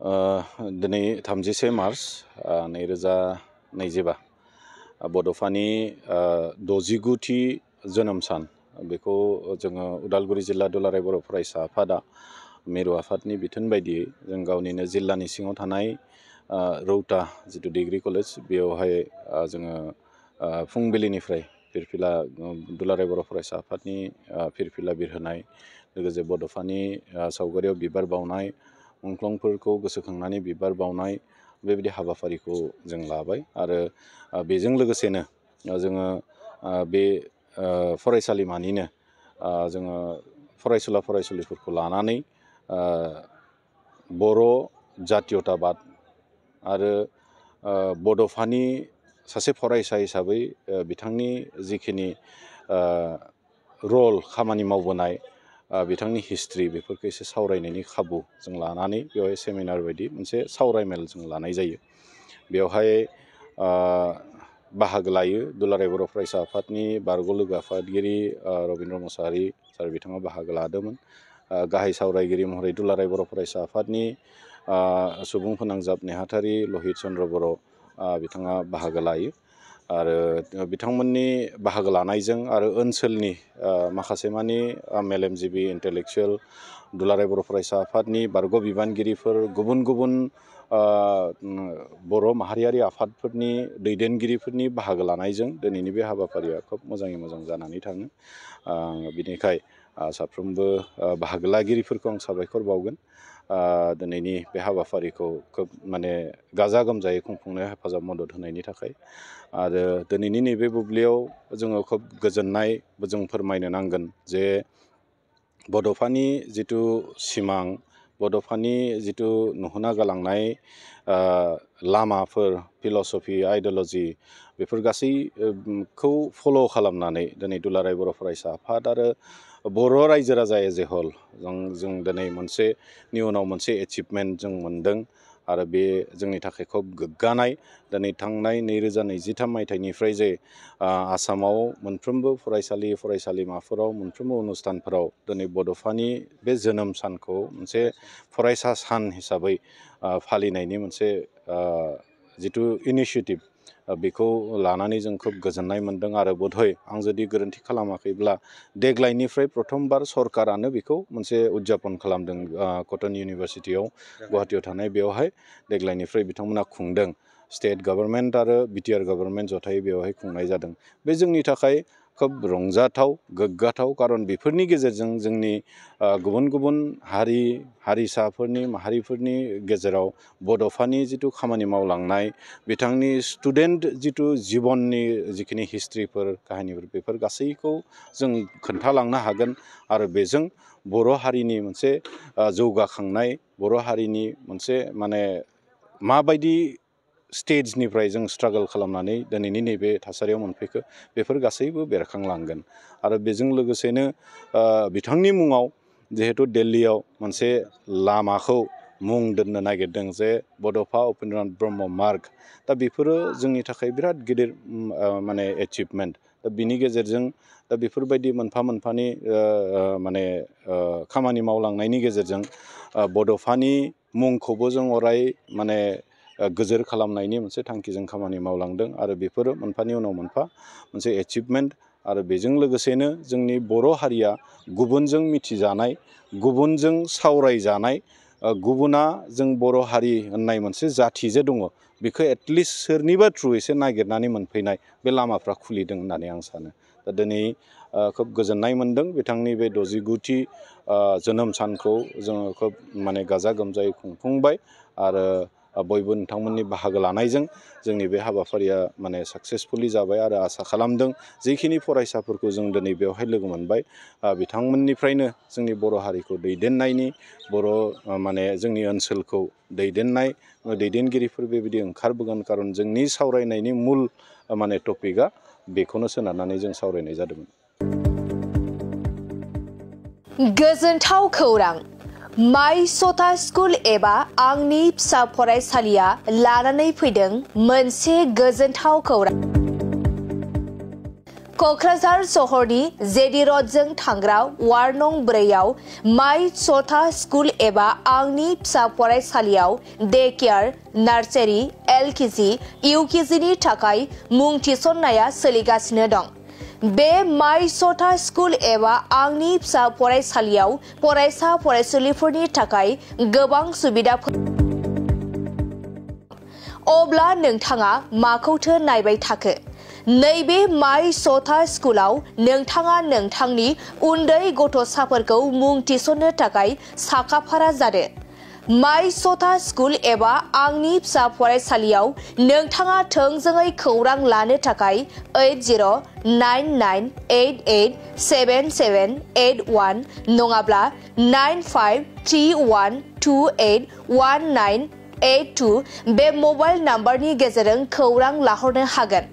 दिनै 31 मार्च 2025 बड'फानि 69थि जोनोम सान बेखौ जोङो उदालगुरि जिल्ला दुलाराय बर' फरायसा आफादा मिरु आफादनि बिथोन बायदियै जों गावनिनो जिल्लानि सिङाव थानाय रौता जितु डिग्री कलेज बेयावहाय जोङो फुंबिलिनिफ्राय फिरफिला दुलाराय बर' फरायसा आफादनि फिरफिला बिरहोनाय लोगोसे बड'फानि सावगारियाव बिबार बावनाय मुंख्लंफोरखौ गोसोखांनानै बिबार बावनाय बेबायदि हाबाफारिखौ जों लाबाय आरो बेजों लोगोसेनो जोङो बे फरायसालिमानिनो जोङो फरायसुला फरायसुलिफोरखौ लानानै बर' जातीयताबाद आरो बड'फानि सासे फरायसा हिसाबै बिथांनि जिखिनि रल खामानि मावबोनाय बिथांनि हिस्ट्रि बेफोरखौ एसे सावरायनायनि खाबु जों लानानै बेवहाय सेमिनार बायदि मोनसे सावरायमेल जों लानाय जायो। बेवहाय बाहागो लायो दुलाराय बर' फरायसा आफादनि बारग' लोगो आफादगिरि रबिन्द्र मुसाहारि सार बिथाङा बाहागो लादोंमोन। गाहाय सावरायगिरि महरै दुलाराय बर' फरायसा आफादनि सुबुं फोनांजाब नेहाथारि लहित चन्द्र बर' बिथाङा बाहागो लायो आरो बिथांमोननि बाहागो लानायजों आरो ओनसोलनि माखासे मानि मेलेमजिबि इन्टेलेक्सुयेल दुलाराय बर' फरायसा आफादनि बारग' बिबानगिरिफोर गुबुन गुबुन बर' माहारियारि आफादफोरनि दैदेनगिरिफोरनि बाहागो लानायजों दिनैनि बे हाबाफारिया खोब मोजाङै मोजां जानानै थाङो। बिनिखाय साफ्रोमबो बाहागो लागिरिफोरखौ आं साबायखर बावगोन। दिनैनि बे हाबाफारिखौ खोब माने गाजा गोमजायै खुंफुंनायाव हेफाजाब मदद होनायनि थाखाय आरो दिनैनि नैबे बुब्लियाव जोङो खोब गोजोननाय जों फोरमायनो नांगोन जे बड'फानि जिथु सिमां बड'फानि जिथु नुहोना गालांनाय लामाफोर फिल'सफि आइडिय'ल'जि बेफोर गासैखौ फल' खालामनानै दिनै दुलाराय बर' फरायसा आफाद आरो बर' रायजो राजा एज ए हल जों दिनै मोनसेनि उनाव मोनसे एचिभमेन्ट जों मोन्दों आरो बे जोंनि थाखाय खोब गोग्गानाय। दिनै थांनाय 2023 मायथाइनिफ्राय जे आसामाव मोनफ्रोमबो फरायसालि फरायसालिमाफोराव मोनफ्रोमबो अनुस्थानफोराव दिनै बड'फानि बे जोनोम सानखौ मोनसे फरायसा सान हिसाबै फालिनायनि मोनसे जिथु इनिसियेटिभ बेखौ लानानै जों खोब गोजोननाय मोन्दों आरो बधय आं जुदि गोरोन्थि खालामाखैब्ला देग्लायनिफ्राय प्रथमबार सरकारानो बेखौ मोनसे उदजापन खालामदों कटन इउनिभारसिटियाव गुवाहाटियाव थानाय बेवहाय देग्लायनिफ्राय बिथांमोना खुंदों। स्टेट गभर्नमेन्ट आरो बिटिआर गभर्नमेन्ट जथायै बेवहाय खुंनाय जादों। बे जोंनि थाखाय खोब रंजाथाव गोग्गाथाव खारन बेफोरनि गेजेरजों जोंनि गुबुन गुबुन हारिसाफोरनि माहारिफोरनि गेजेराव बड'फानि जिथु खामानि मावलांनाय बिथांनि स्टुडेन्ट जिथु जिबननि जिखिनि हिस्ट्रिफोर काहिनिफोर बेफोर गासैखौ जों खोन्थालांनो हागोन आरो बेजों बर' हारिनि मोनसे जौगाखांनाय बर' हारिनि मोनसे माने माबायदि स्टेजनिफ्राय जों स्ट्रागल खालामनानै दिनैनि नैबे थासारियाव मोनफैखो बेफोर गासैबो बेरखांलांगोन आरो बेजों लोगोसेनो बिथांनि मुङाव जिहेतु दिल्लीयाव मोनसे लामाखौ मुं दोननो नागिरदों जे बड'फा उपेन्द्रनाथ ब्रह्म मार्ग दा बेफोरो जोंनि थाखाय बिराद गिदिर माने एचिभमेन्ट दा बिनि गेजेरजों दा बेफोरबायदि मोनफा मोनफानि माने खामानि मावलांनायनि गेजेरजों बड'फानि मुंखौबो जों अराय माने गोजोर खालामनायनि मोनसे थांखिजों खामानि मावलांदों आरो बेफोरो मोनफानि उनाव मोनफा मोनसे एचिभमेन्ट आरो बेजों लोगोसेनो जोंनि बर' हारिया गुबुनजों मिथिजानाय गुबुनजों सावरायजानाय गुबुना जों बर' हारि होननाय मोनसे जाथि जे दङ बेखौ एटलिस्ट सोरनिबा थ्रुयैसो नागिरनानै मोनफैनाय बे लामाफ्रा खुलिदों होननानै आं सानो। दा दिनै खोब गोजोननाय मोन्दों बिथांनि बे 69थि जोनोम सानखौ जोङो खोब माने गाजा गोमजायै खुंफुंबाय आरो बयबो नोंथांमोननि बाहागो लानायजों जोंनि बे हाबाफारिया माने साक्सेसफुलि जाबाय आरो आसा खालामदों जिखिनि फरायसाफोरखौ जों दिनै बेवहाय लोगो मोनबाय बिथांमोननिफ्रायनो जोंनि बर' हारिखौ दैदेननायनि बर' माने जोंनि ओनसोलखौ दैदेनगिरिफोर बेबायदि ओंखारबोगोन खारन जोंनि सावरायनायनि मुल माने टपिकआ बेखौनो सोनारनानै जों सावरायनाय जादोंमोन। गोजोनथाव खौरां माइसता स्कुल एबा आंनि फिसा फरायसालिया लानानै फैदों मोनसे गोजोनथाव खौरां। क'क्राझार सहरनि जेडि र'डजों थांग्रा वार्ड नं 4आव माइ सथा स्कुल एबा आंनि फिसा फरायसालियाव डे केयार, नार्सारि, LKG, UKGनि थाखाय मुं थिसननाया सोलिगासिनो दं। बे माइ सथा स्कुल एबा आंनि फिसा फरायसालियाव फरायसा फरायसुलिफोरनि थाखाय गोबां सुबिदाफोर अब्ला नोंथाङा माखौथो नायबाय थाखो? नैबे माइ सथा स्कुलाव नोंथाङा नोंथांनि उन्दै गथ'साफोरखौ मुं थिसननो थाखाय साखाफारा जादो। माइ सथा स्कुल एबा आंनि फिसा फरायसालियाव नोंथाङा थोंजोङै खौरां लानो थाखाय 8099887781 नङाब्ला 9531281982 बे मबाइल नाम्बारनि गेजेरजों खौरां लाहरनो हागोन।